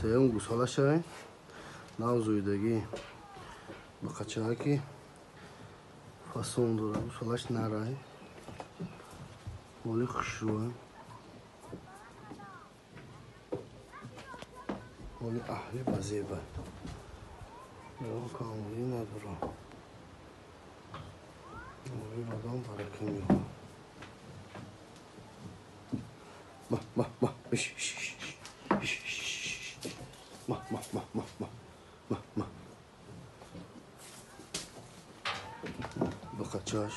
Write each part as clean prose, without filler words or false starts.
Сеюм гусолашай. Нав зуидагӣ. Бақачааки фасон дора. Гусолаш нарай. Моли хушрӯ. Моли аҳли ба зеба. Камбудӣ надора. Моли одам барака меёбад. Ма ма ма. Ма ма ма ма ма ма ма. Бақачаш.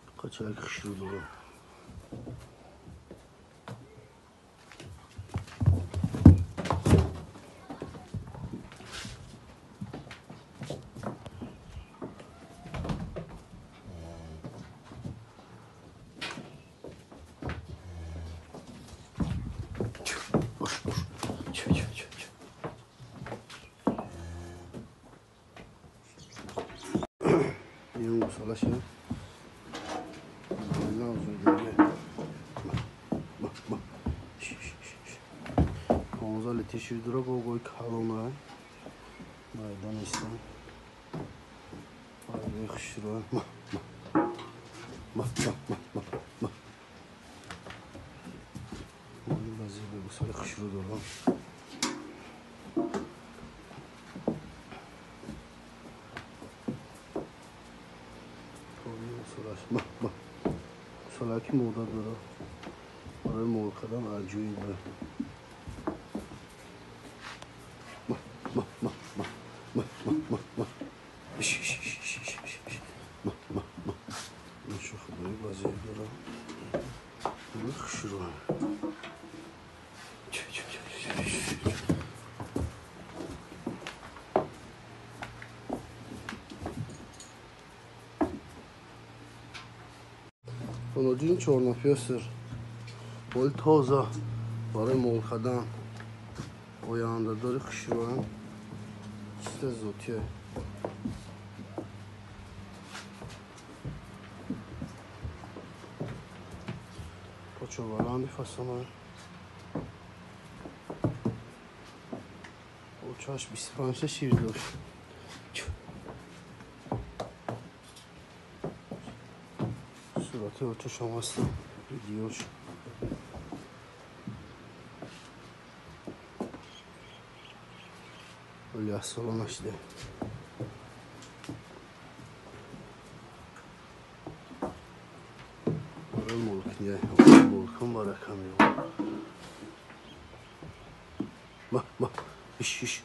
Бақачак хушрӯ дора. Шир дора гогои калона майда нестан. Хушрӯ. Ма ма ма ма ма ма. Моли базиба гусоли хушрӯ дора. Ма ма. Гусолаки мода дора. Барои мол кардан аҷоиба. Ма ма ма ма ма ма ма. Ма ма ма. Нашу худои базиба дора. Хушрӯ. Оноҷин чорнопёср. Моли тоза барои мол кардан. Ояндадори хушрӯ. Чиста зотия. Почо баланди фасона. Очаш 25 шир дошт. Сурати очашам ҳастам. Видеош. Оли аз сола нашида. Барои молкния, молкун барака меёбад. Ма ма. Иш иш.